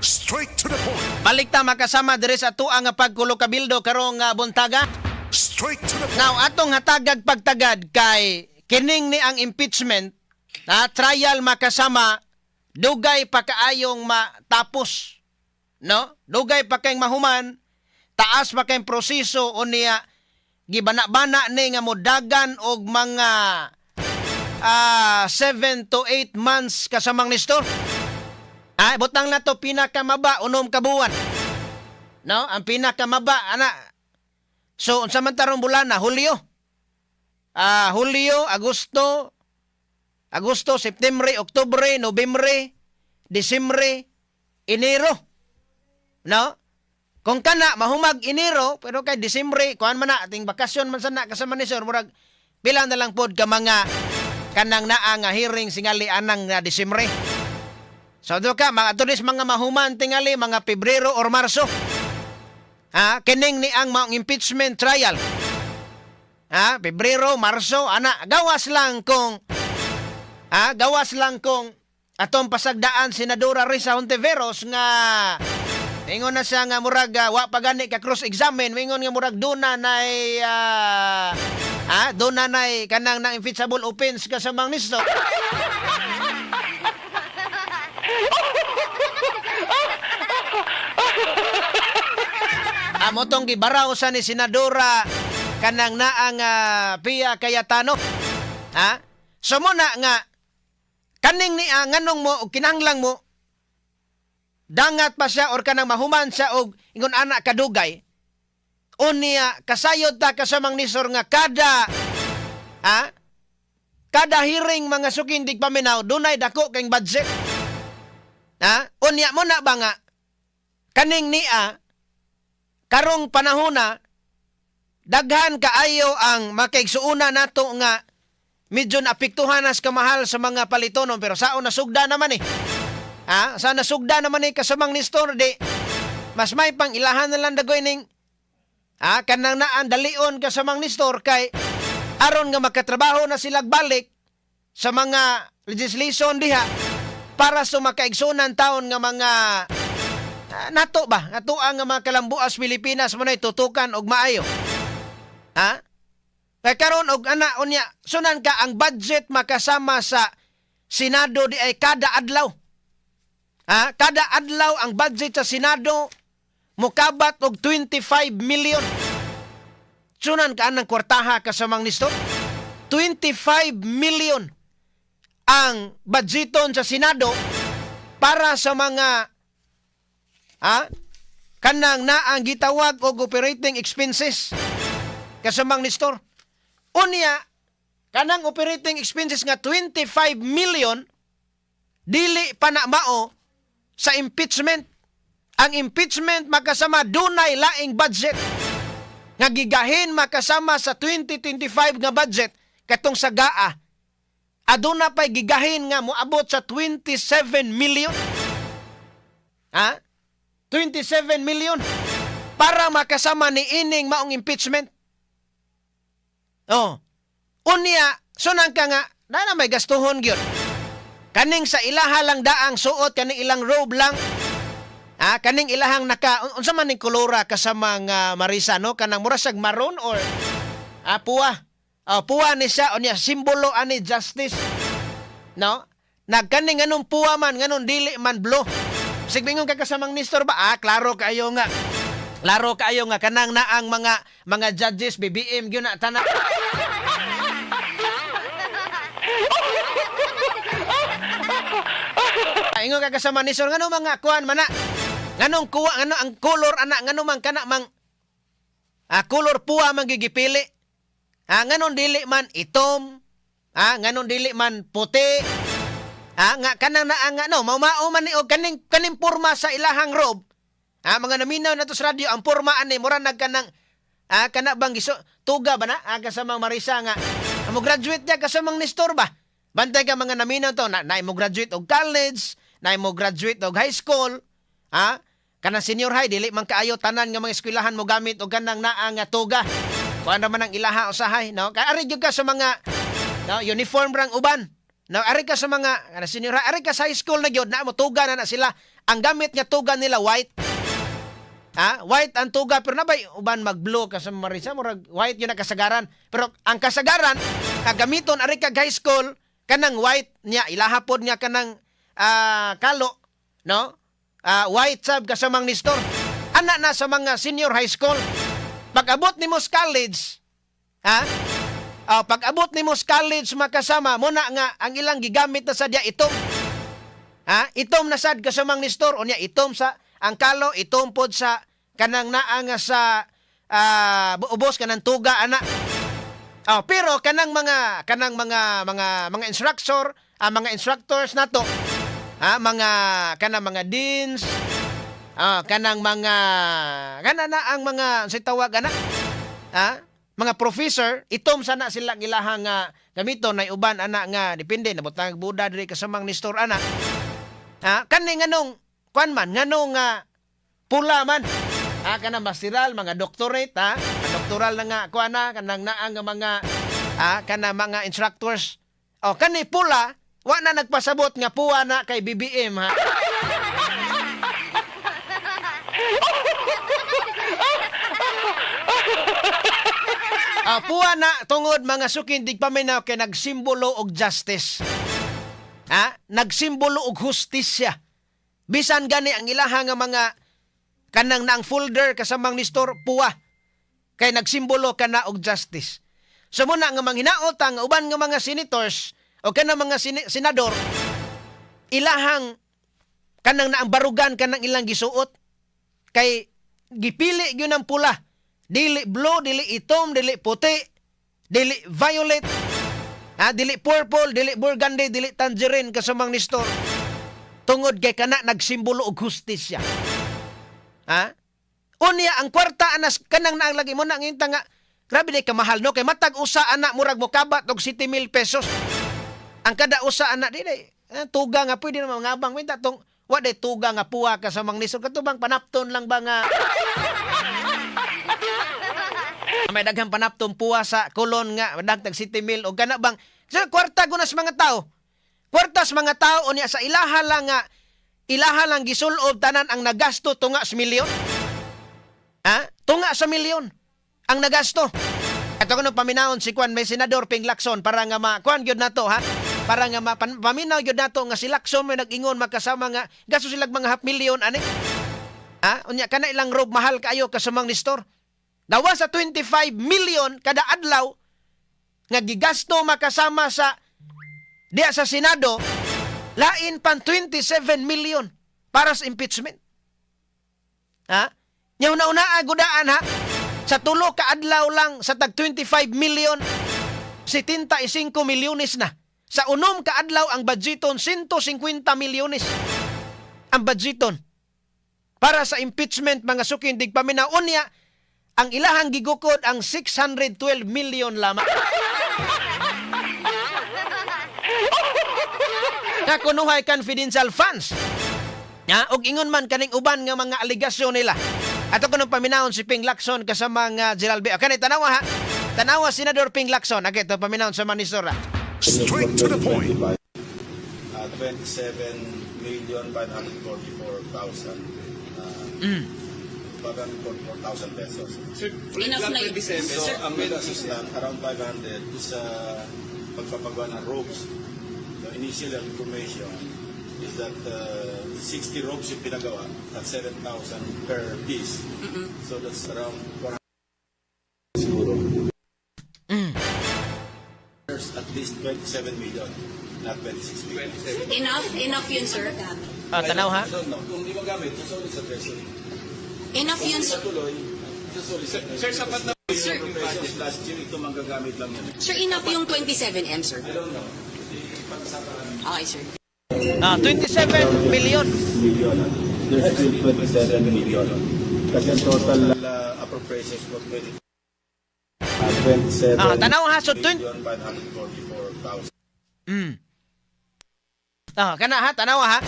Straight to the point. Balik ta, makasama, diri sa atoa nga pagkulo kabildo karong buntaga. Straight to the point. Now, atong hatagag pagtagad kay kining ni ang impeachment na trial, makasama, dugay pa kaayong matapos. No? Dugay pa kayong mahuman, taas pa kayong proseso. Unya gibana-bana ni nga modagan og mga 7 to 8 months, kasamang Nestor. Ah, butang na to pinakamaba 6 ka buwan. No, ang pinakamaba ana. So unsa man tarong bulan na Hulyo? Ah, Hulyo, Agosto, Agosto, Septembre, Oktubre, Nobyembre, Disyembre, Enero. No? Kung kana mahumag Enero, pero kay Disyembre, kuan man na ating bakasyon man sana, kasama ni sir, murag pila na lang pod ka mga kanang naa nga hearing singali anang nga Disyembre. So do ka mga tulis mga mahuman tingali mga Pebrero or Marso. Ha, kining ni ang maong impeachment trial. Ha, Pebrero, Marso, ana, gawas lang kung atong pasagdaan Senadora Risa Hontiveros nga ingon na siya nga murag wa pa gani ka cross examine, ingon nga murag duna nay duna nay kanang nang impeachable offense ka sa mga nisto. Amo tong gibaraw sa ni Senadora kanang naang Pia Cayetano. Ha? So mo na nga kaning ni nganong mo og kinahanglang mo dangat pa siya or kanang mahuman siya og ingon ana kadugay. Unya kasayod ta, kasamang nisor, nga kada kada hearing, mga suking tigpaminaw, dunay dako kay budget. Ha? Unya mo na ba nga kaning nia karong panahona daghan kaayo ang makaigsuuna nato nga medyo naapektuhan nas kamahal sa mga palitonon, pero sao nasugda naman eh. Ha? Sa nasugda naman eh, kasamang Nestor, di mas may pang ilahan na lang dagoy ning kanang naan dalion, kasamang Nestor, kay aron nga makatrabaho na sila balik sa mga legislation diha para sa makaigsunan taon nga mga nato ba ato ang mga kalambuas Pilipinas mo na tutukan og maayo, ha. Kay karon og ana, unya sunan ka ang budget, makasama, sa Senado di ay kada adlaw, ha, kada adlaw ang budget sa Senado mukabat og 25 million. Sunan ka anang kwartaha, kasamang Nestor, 25 million ang budgeton sa Senado para sa mga kanang naang gitawag og operating expenses, kasamang Nestor. Unya kanang operating expenses nga 25 million dili pa na mao sa impeachment. Ang impeachment, makasama, dunay laing budget nga gigahin, makasama, sa 2025 nga budget katong sa GAA. Aduna pay gigahin nga moabot sa 27 million. Ha? 27 million para makasama ni ining maong impeachment. Oh. Unya, sunan ka nga, na may gastuhon gyud. Kaning sa ilaha lang daang suot, kaning ilang robe lang. Ah, kaning ilahang naka unsa man ning kolora, kasama nga Marisa, no? Kanang mura siyag maroon or puwa. Ah, puwa ni siya. Unya simbolo ani justice. No? Nagkaning nganong puwa man, nganong dili man blue? Sigmingon ka, kasamang Nestor ba? Ah, klaro kaayo nga. Klaro kaayo nga kanang naang mga judges BBM gyud na tanan. Ingon ka, kasama ni Sir, ngano mga kuan man na? Nganong kuwa, ngano ang color ana, ngano man kana mang color puwa man gigipili? Ah, nganon dili man itom? Ah, nganon dili man puti? Ah, nga kanang naa nga no, mao man ni og kaning kaning porma sa ilahang robe. Ah, mga naminaw na to sa radyo, ang porma ani mura nagkanang kana bang giso tuga ba na? Ah, kasamang Marisa nga mo graduate niya, kasamang Nestor ba? Bantay ka mga naminaw to na, na mo graduate og college, na mo graduate og high school, ha? Kanang senior high dili man kaayo tanan nga mga eskwelahan mo gamit og kanang naa nga tuga. Kuan ra man ang ilaha usahay, no? Kay ari gyud ka sa mga no, uniform rang uban. No, ari ka sa mga ano, senior, ari ka sa high school na gyud na mo tuga na na sila. Ang gamit nga tuga nila, white. Ha? White ang tuga, pero nabay uban mag-blue ka sa Marisa, murag white yun ang kasagaran. Pero ang kasagaran, ang gamiton ari ka high school kanang white niya, ilaha pod nga kanang kalo, no? White sab kasamang Nestor. Ana na sa mga senior high school. Pag abot nimo sa college, ha? Pag abot nimo sa college, makasama mo na nga ang ilang gigamit na sa diya itom. Ha? Itom na sad kasamang Nestor, unya itom sa ang kalo, itom pod sa kanang naa nga sa ubos kanang tuga ana. Oh, pero kanang mga instructor, mga instructors nato, ha, mga kanang mga deans, kanang mga kana na ang mga sa tawag ana, ha? Mga professor, itom sana sila ilahang nga gamiton na uban ana nga depende na butang buda diri kasamang Nestor ana. Ha? Kani nganong kuan man, nganong nga pula man. Ha, kanang masteral, mga doctorate, ha? Ang doctoral na nga kuan na kanang naa nga mga kana mga instructors. O kani pula, wa na nagpasabot nga puwa na kay BBM, ha. Puwa na tungod, mga sukin paminaw, kay nagsimbolo og justice. Ha? Nagsimbolo og hustisya. Bisan gani ang ilaha nga mga kanang naang folder kasamang Nestor, puwa. Kay nagsimbolo kana og justice. So muna nga manghinaot ang uban nga mga senators o kanang mga senador, ilahang kanang naang barugan kanang ilang gisuot kay gipili gyud ang pula, dili blue, dili itom, dili puti, dili violet, ha, dili purple, dili burgundy, dili tangerine, kasamang Nestor, tungod kay kana nagsimbolo og hustisya, ha. Unya ang kwarta anas kanang naang lagi mo na ngita nga grabe day kamahal, no, kay matag usa ana murag mokabat og 7 mil pesos ang kada usa ana. Di day tuga nga pwede naman ngabang minta tong wa day tuga nga puwa ka sa mga nisod kato bang panapton lang ba nga may daghang panapton puwa sa kolon nga dagtag 7 mil o kana bang sa kwarta guna sa mga tao, kwarta sa mga tao. Unya sa ilaha lang nga ilaha lang gisulob tanan ang nagasto, tunga sa milyon, ha, tunga sa milyon ang nagasto. Ato kuno paminawon si Kwan, may Senador Ping Lacson, para nga ma kuan gyud nato, ha, para nga paminaw gyud nato nga si Lacson may nag-ingon, makasama, nga gasto sila mga half million ani, ha. Unya kana ilang robe mahal kaayo, kasamang Nestor. Gawa sa 25 million kada adlaw nga gigasto, makasama, sa diya sa Senado, lain pan 27 million para sa impeachment. Ha? Nya una-una gudaan, ha. Sa tulo ka adlaw lang sa tag 25 million, 75 milyones na. Sa 6 ka adlaw ang budgeton, 150 milyones. Ang budgeton para sa impeachment, mga sukin paminaw. Unya ang ilahang gigukod ang 612 million lamang. Nga kunuhay confidential funds. Ya, og ingon man kaning uban nga mga alegasyon nila. Ato kuno paminawon si Ping Lacson kasama nga Gerald B. Okay, tanawa ha. Tanawa Senador Ping Lacson. Okay, ito paminawon sa Manisora. Straight to the point. 27,544,000 544,000 pesos. Enough na yun. So, ang nagastos lang, around 500 is sa pagpapagawa ng robes. The initial information is that 60 robes yung pinagawa at 7,000 per piece. So that's around 400 siguro. There's at least 27 million, not 26 million. Enough, enough yun, sir. Ah, tanaw ha. I don't know. Kung di magamit, susuli sa treasury. Enough Kung yun, di sir. matuloy, susuli sa treasury. Sir, sapat na Sir. Pesos last year, ito manggagamit lang yan. Sir, enough yung 27M, sir. I don't know. Pag-usapan namin. Okay, sir. 27 million. Million. There's still 27 million. Kasi ang total appropriations for 20, 27 Tanaw ha, so 20 million 544,000. Kana ha, tanawa ha.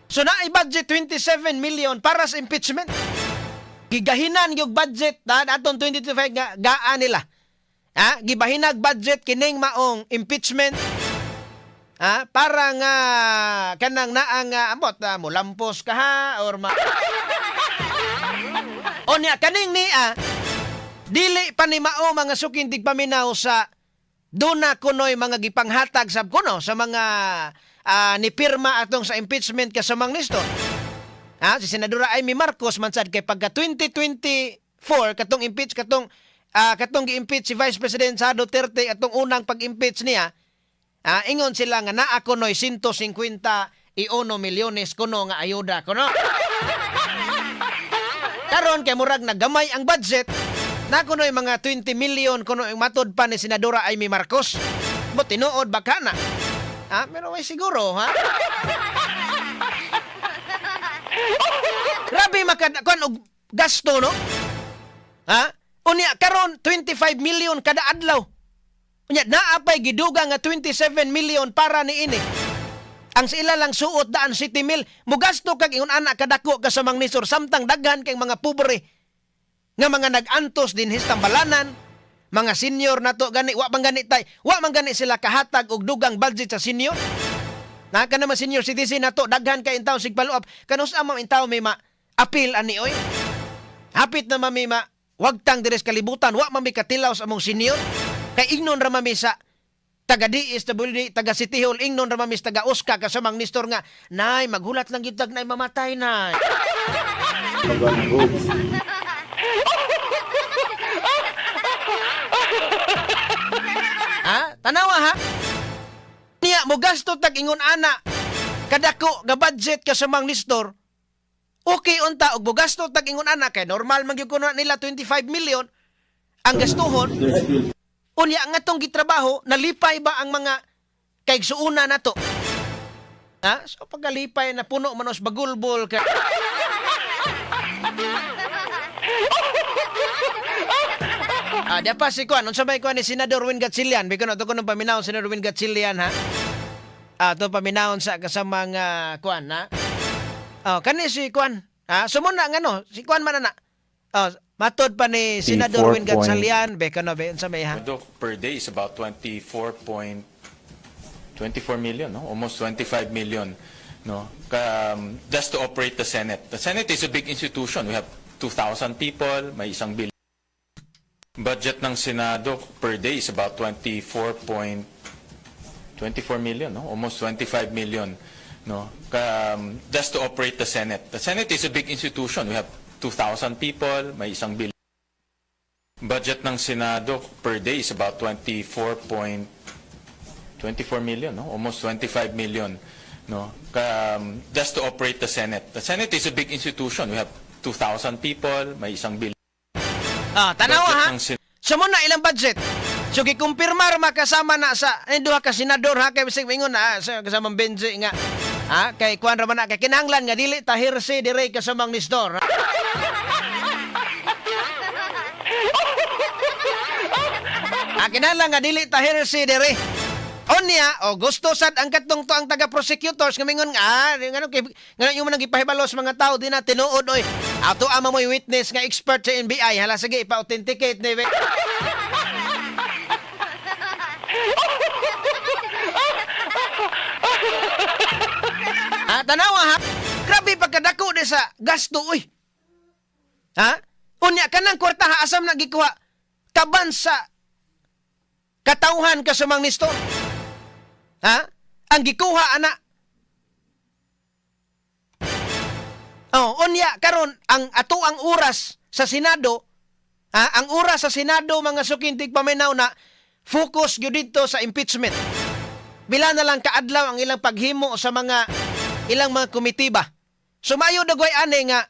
So na budget 27 million para sa impeachment. Gigahinan yung budget na atong 2025 nga gaa nila. Ha? Gibahinag budget kining maong impeachment. Ha? Para nga kanang naa nga ambot na mo lampos ka ha or ma. Onya kaning niya dili pa ni mao, mga suking tigpaminaw, sa duna kunoy mga gipanghatag sab kuno sa mga nipirma atong sa impeachment kasamang Nestor. Ha, si Senadora Imee Marcos man sad kay pagka 2024 katong impeach katong gi-impeach si Vice President Sara Duterte, atong unang pag-impeach niya, ingon sila nga naa kunoy 151 milyones kuno nga ayuda kuno. Karon kay murag nagamay ang budget na kunoy mga 20 million kuno ang matod pa ni Senadora Imee Marcos. Bo tinuod ba kana? Ah, pero ay siguro ha. Grabe makad kuan og gasto, no? Ha? Unya karon 25 million kada adlaw. Unya naa pay gidugang nga 27 million para ni ini. Ang sila lang suot daan 7 mil. Mugasto kag ingon ana kadako kasamang Nestor samtang daghan kay mga pobre nga mga nag-antos din histambalanan, mga senior nato gani wa man gani tay, wa man gani sila kahatag og dugang budget sa senior. Na ka naman senior citizen nato daghan kay intaw sig follow up kanus amang intaw may ma appeal ani oy. Hapit na mami ma wagtang diri sa kalibutan, wa man mi katilaw sa among senior kay ingnon ra mami sa taga DSWD, taga City Hall, ingnon ra mami sa taga OSCA kasamang Nestor nga, "Nay, maghulat lang gyud tag nay mamatay nay." Paggawa ng robes. Ha? Tanawa ha? Niya, mo gasto tag ingon ana kadako nga budget kasamang Nestor. Okay unta og mogasto tag ingon ana kay normal man gyud kuno nila 25 million ang gastuhon. There's still Unya ang atong gitrabaho, nalipay ba ang mga kaigsuuna nato? Ha? So pagkalipay na puno manos bagulbol ka. Ah, di pa si Kuan, unsa may kuan ni Senador Win Gatchalian? Biko na to kuno paminawon Senador Win Gatchalian ha. Ah, to paminawon sa kasamang kuan ha. Oh, kani si Kuan. Ha, sumuna nga no, si Kuan man na. Oh, matod pa ni Senador Win Gatchalian, beko no be unsa may ha. Doc, per day is about 24.24 million, no? Almost 25 million, no? Just to operate the Senate. The Senate is a big institution. We have 2,000 people, may isang billion. Budget ng Senado per day is about 24.24 million, no? Almost 25 million, no? Just to operate the Senate. The Senate is a big institution. We have 2,000 people, may isang billion. Budget ng Senado per day is about 24.24 million, no? Almost 25 million, no? Just to operate the Senate. The Senate is a big institution. We have 2,000 people, may isang billion. Ah, tanawa Budget ha. ng Sa na ilang budget. So gikumpirmar makasama na sa duha ka senador ha kay bisag mingon na sa kasamang Benji nga ha kay kuan ra man na kay kinahanglan nga dili ta hearsay dire kasamang Nestor. Ha? Ah, kinahanglan nga dili ta hearsay dire. Onya, o gusto sad ang katong to ang taga prosecutors nga mingon nga ngano kay ngano yung mga gipahibalo sa mga tao di na tinuod oy. Ato ama mo'y witness nga expert sa NBI, hala sige ipa-authenticate ni. Ah, tanawa ha. Grabe pagkadako di sa gasto oy. Ha? Unya kanang kwarta ha asam na gikuha kaban sa katawhan kasamang Nestor. Ha? Ang gikuha ana. Oh, unya karon ang ato ang oras sa Senado, ha? Ang oras sa Senado, mga suking tigpaminaw, na focus gyud dito sa impeachment. Bila na lang kaadlaw ang ilang paghimo sa mga ilang mga komitiba. Sumayo dagway ani nga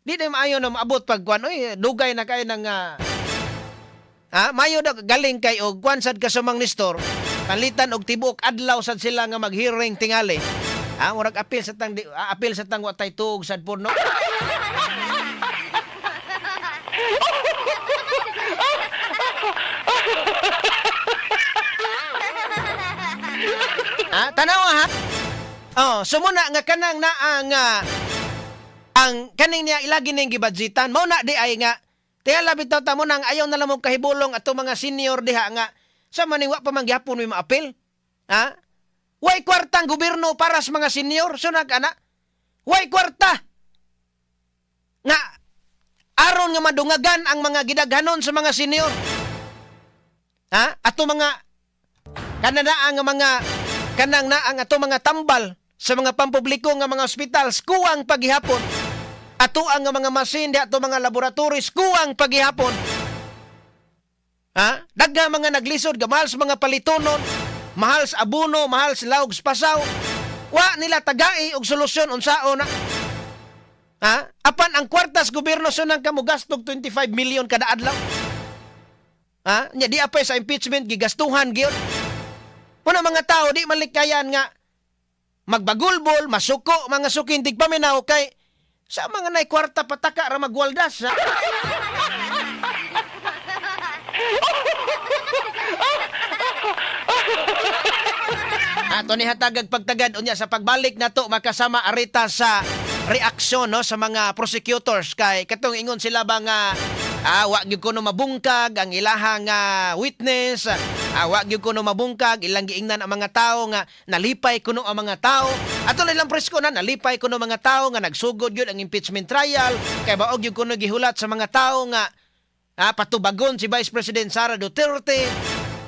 di na maayo na maabot pag kuan oy, dugay na kay nang ha, mayo da galing kay og kuan sad kasamang Nestor, panlitan og tibuok adlaw sad sila nga mag-hearing tingali. Ha, murag apil sa tang apil sa tang wa tay tuog sad po no. Ha, tanawa ha. Oh, sumuna nga kanang naa nga ang kaning niya ilagi ning gibudgetan mao na di ay nga tiala bitaw ta mo nang ayaw na lang mo kahibulong ato mga senior diha nga sa maning wa pa man gihapon may maapil. Ha? Way kwarta ang gobyerno para sa mga senior, sunag ana. Way kwarta. Nga aron nga madungagan ang mga gidaghanon sa mga senior. Ha? Ato mga kanana ang mga kanang na ang ato mga tambal sa mga pampubliko nga mga ospitals, kuwang pagihapon. Ato ang mga masin di ato mga laboratories, kuwang pagihapon. Ha? Dagha mga naglisod, gamahal sa mga palitonon, mahal sa abono, mahal sa lawg sa pasaw. Wa nila tagai og solusyon unsaon na. Ha? Apan ang kwartas gobyerno sunang kamo gastog 25 million kada adlaw. Ha? Nya di apay sa impeachment gigastuhan gyud. Muna mga tao di malikayan nga magbagulbol, masuko, mga sukin tigpaminaw kay sa mga nay kwarta pataka ra magwaldas. Ha? Ato ni hatagag pagtagad unya sa pagbalik nato makasama arita sa reaksyon, no, sa mga prosecutors kay katong ingon sila ba nga wa gyud kuno mabungkag ang ilahang witness, wa gyud kuno mabungkag ilang giingnan ang mga tao nga nalipay kuno ang mga tao. Ato na ilang presko na nalipay kuno mga tao nga nagsugod gyud ang impeachment trial kay baog gyud kuno gihulat sa mga tao nga patubagon si Vice President Sara Duterte.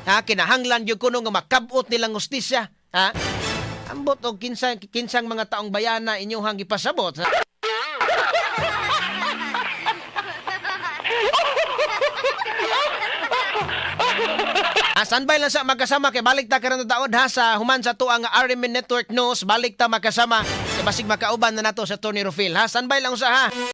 Ha, kinahanglan gyud kuno nga makabot nilang hustisya. Ha? Ambot og kinsa kinsang mga taong bayana inyuhang gipasabot. Ha? Standby lang sa magkasama kay balik ta karon taod ha, sa human sa tuang RMN Network News, balik ta makasama kay basig makauban na nato sa Tony Rufil, ha. Standby lang sa ha.